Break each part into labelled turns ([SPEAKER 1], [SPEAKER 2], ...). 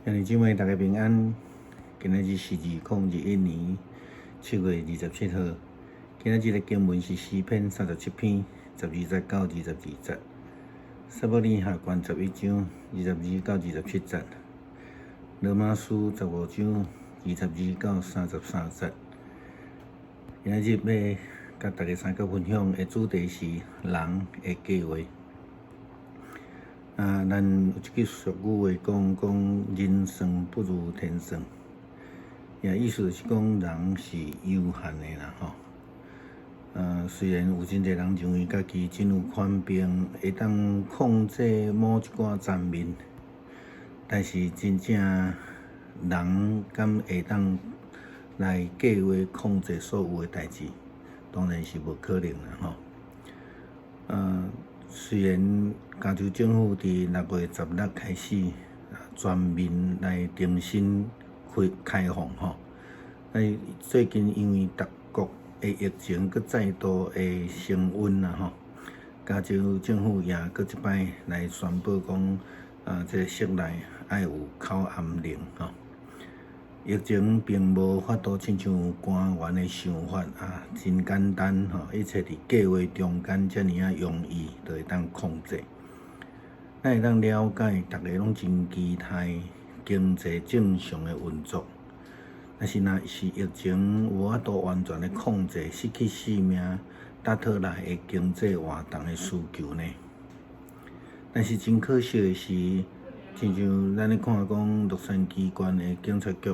[SPEAKER 1] 兄弟姊妹，大家平安。今仔日是2021年7月27號。今仔日的經文是詩篇37篇12節到22節，撒母耳下卷11章22到27節，羅馬書15章22到33節。今仔日欲共大家相共分享的主題是人的計劃。啊，咱有一句俗語話講，講人算不如天算，也意思就是講人是有限的啦，吼。雖然有真濟人認為家己真有權柄，會當控制某一寡層面，但是真正人敢會當來計劃控制所有的代誌，當然是無可能啦，吼。雖然加州政府佇6月16開始全面來重新開開放吼，但最近因為各國的疫情閣再度的升溫啦吼，加州政府也閣一擺來宣布講，這个室內愛有口罩令吼。疫情並無法度親像官員的想法啊，真簡單吼，一切佇計劃中間遮爾仔容易就會當控制。咱會當了解，逐个攏真期待經濟正常的運作，但是若是疫情無法度完全的控制，失去性命，搭倒來的經濟活動的需求呢？但是真可惜的是，親像咱咧看講，洛杉磯縣的警察局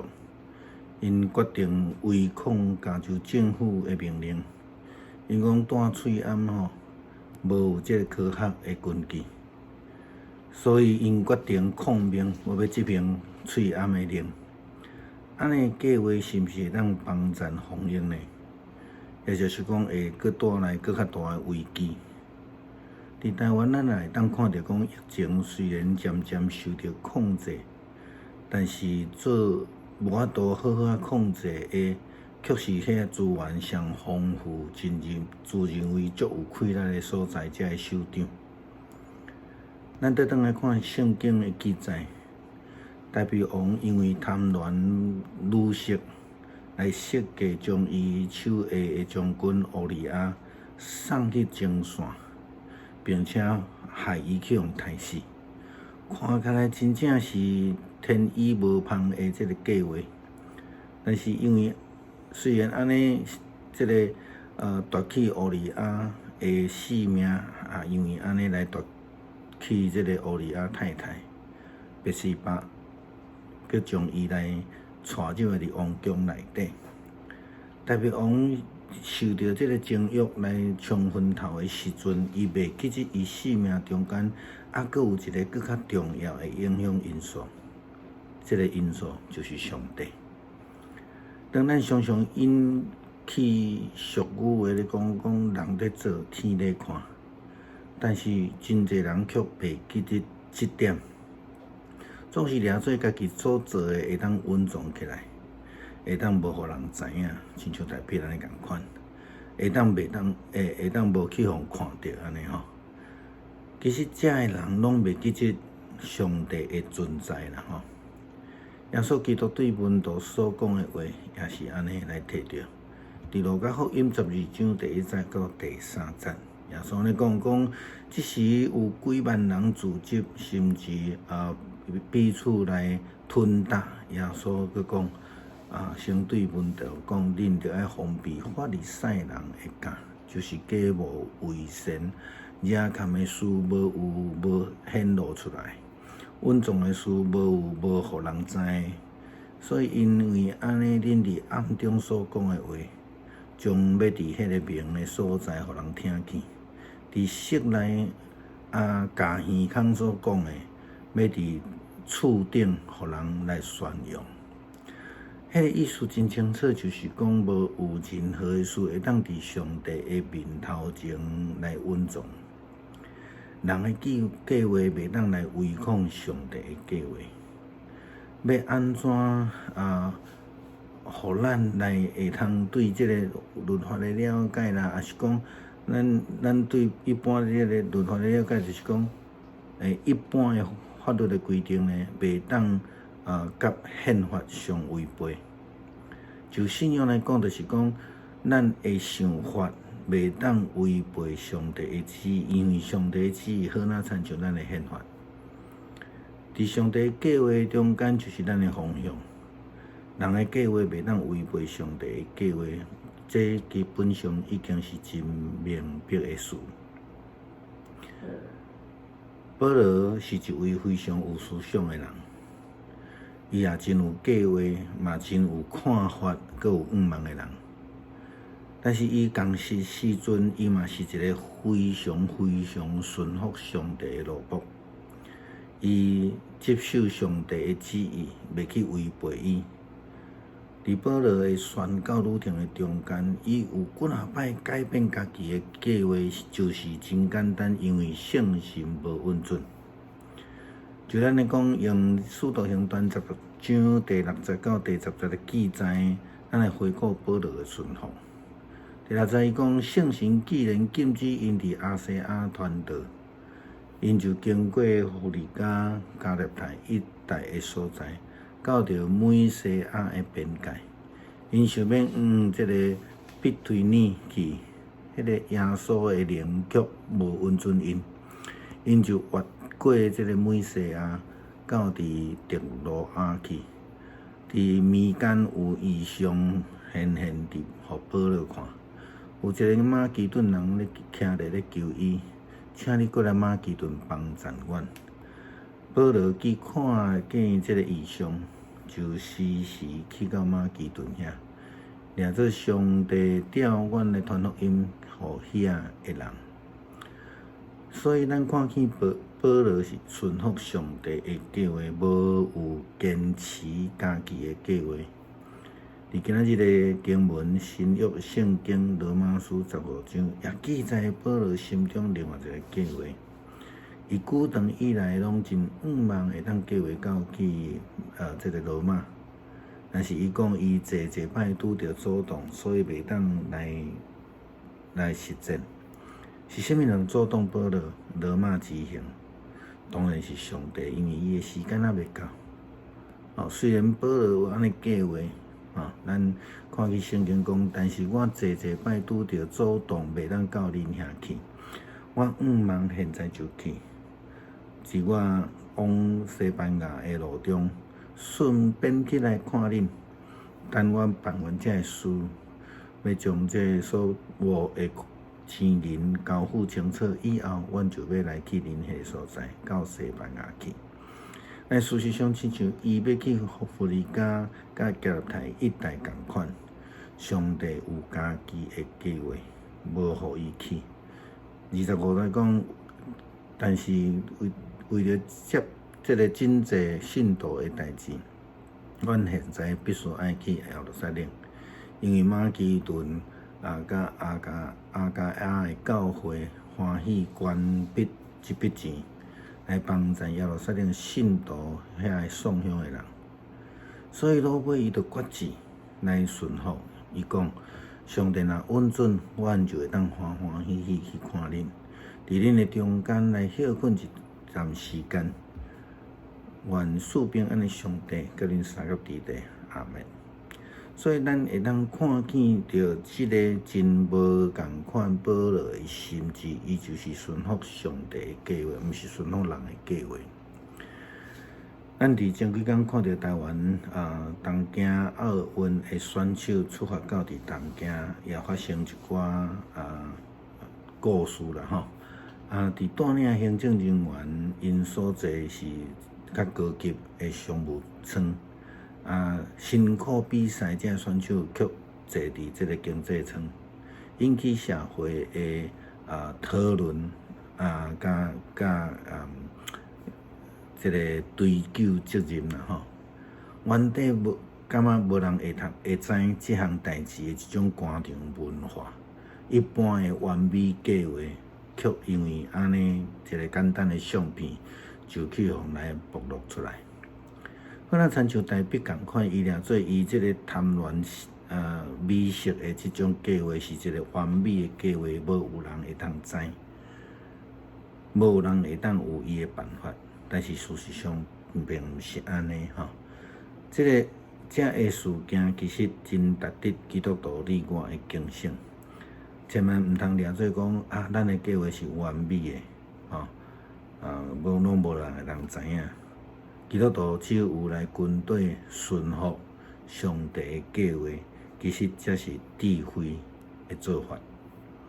[SPEAKER 1] ，𪜶決定違抗加州政府的命令，𪜶講戴喙罨吼，無有這个科學的根據，所以𪜶決定抗命，無欲執行喙罨的令。按呢計劃是毋是會當幫贊防疫呢？也就是講會閣帶來閣較大的危機。佇台灣，咱也會當看著講疫情雖然漸漸受著控制，但是做無法度好好仔控制的，卻是彼个資源上豐富、真認自認為足有氣力的所在，遮的首長。咱倒轉來看聖經的記載，大衛王因為貪戀女色，來設計將伊手下的將軍烏利亞送去前線，並且害伊去予刣死。看起來真正是天衣無縫的這个計劃，但是因為雖然按呢，這个奪去烏利亞的性命，啊，因為按呢來奪去這个烏利亞太太拔示巴，閣將伊來帶入來佇王宮內底。大衛王受著這个情欲來沖昏頭的時陣，伊袂記得伊性命中間猶閣有一个閣較重要的影響因素，這个因素就是上帝。當咱常常引起俗語話咧講，講人咧做，天咧看，但是真濟人卻袂記得這點，總是掠做家己所做的會當隱藏起來，會當無予人知影，親像大衛按呢仝款，會當袂當會會當無去予看著按呢吼。其實遮的人攏袂記得上帝的存在啦吼。耶穌基督對門徒所講的話，也是按呢來提著。佇路加福音12章第1節到第3節，耶穌按呢講講，這時有幾萬人聚集，甚至彼此來吞打。耶穌閣講啊，先對門徒講，恁著愛防備法利賽人的教，就是假冒為善，惹崁的事無有無顯露出來，隱藏的事無有無予人知。所以因為按呢，恁佇暗中所講的話，將欲佇彼个明的所在予人聽見；佇室內啊，共耳孔所講的，欲佇厝頂予人來宣揚。彼个意思真清楚，就是講無有任何的事會當佇上帝的面頭前來隱藏。人的計計劃袂當來違抗上帝的計劃。欲按怎啊，予咱來會通對這个律法的了解啦，抑是講咱咱對一般這个律法的了解，就是講，一般的法律的規定呢，袂當佮憲法相違背。就信仰來講，就是講咱的想法袂當違背上帝的旨意，因為上帝的旨意好若親像咱的憲法。佇上帝計劃中間，就是咱的方向。人的計劃袂當違背上帝的計劃，這基本上已經是真明白的事。保羅是一位非常有思想的人，伊也真有計劃，嘛真有看法，閣有向望的人。但是伊仝時時陣，伊嘛是一个非常非常順服上帝的奴僕。伊接受上帝的旨意，袂去違背伊。佇保羅的宣教旅程的中間，伊有幾若擺改變家己的計劃，就是真簡單，因為聖神無允准。就咱來講，用《使徒行傳》16章第6節到第10節的記載，咱來回顧保羅的順服。第六節伊講，聖神既然禁止𪜶佇亞細亞傳道，𪜶就經過弗呂家、加拉太一帶的所在，到著美西亞的邊界。𪜶想欲往這个庇推尼去，彼个耶穌的靈卻無允准𪜶，𪜶就越過這个美西亞，到佇特羅亞去。佇暝間有異象顯現佇予保羅看，有一个馬其頓人咧徛佇咧求伊，請你過來馬其頓幫贊阮。保羅既看見這个異象，就時時去到馬其頓遐，領做上帝調阮來傳福音予遐的人。所以咱看見保保羅是順服上帝的計劃，無有堅持家己的計劃。佇今仔日的經文新約聖經羅馬書十五章，也記載保羅心中另外一个計劃。伊久長以來攏真向望會當計劃到去這个羅馬，但是伊講伊濟濟擺拄著阻擋，所以袂當來實踐。是啥物人阻擋保羅羅馬之行？當然是上帝，因為伊的時間猶未到。哦，雖然保羅有按呢計劃，啊，咱看見聖經講，但是我濟濟擺拄著阻擋，袂當到恁遐去。我向望現在就去，佇我往西班牙的路中，順便去來看恁。等我辦完這个事，欲將這所募的錢銀交付清楚以後，阮就欲來去恁彼个所在，到西班牙去。但事實上，親像伊欲去弗呂家佮加拉太一帶仝款，上帝有家己的計劃，無予伊去。25節講，但是為為著接這个真濟信徒的代誌，阮現在必須愛去耶路撒冷，因為馬其頓啊，佮亞加亞該亞的教會歡喜捐筆這筆錢，來幫贊耶路撒冷信徒遐个送香的人。所以落尾伊就決志來順服，伊講：上帝若允准，阮就會當歡歡喜喜去看恁，佇恁的中間來歇睏一暫時間。願賜平安的上帝，佮恁相佮佇咧，阿門。所以咱會當看見著這个真無仝款保羅的心志，伊就是順服上帝的計劃，毋是順服人的計劃。咱佇前幾工看著台灣啊東京奧運的選手出發到佇東京，也發生一寡啊故事啦吼。啊，佇帶領行政人員，𪜶所坐是較高級的商務艙，啊，辛苦比賽這選手卻坐佇這个經濟艙，引起社會的啊討論啊，佮佮啊。這个追究責任啦吼，原底無感覺無人會讀會知這項代誌的這種官場文化，一般的完美計劃，卻因為按呢一个簡單的相片，就去予來暴露出來。好若親像大衛仝款，伊掠做伊這个貪戀美色的這種計劃是一个完美的計劃，無有人會當知，無有人會當有伊的辦法。但是事實上並毋是按呢吼。這个這个事件其實真值得基督徒你我的警醒。千萬毋通掠做講啊，咱的計劃是完美的，吼，啊，無攏無人會當知影。基督徒只有來跟綴順服上帝的計劃，其實才是智慧的做法。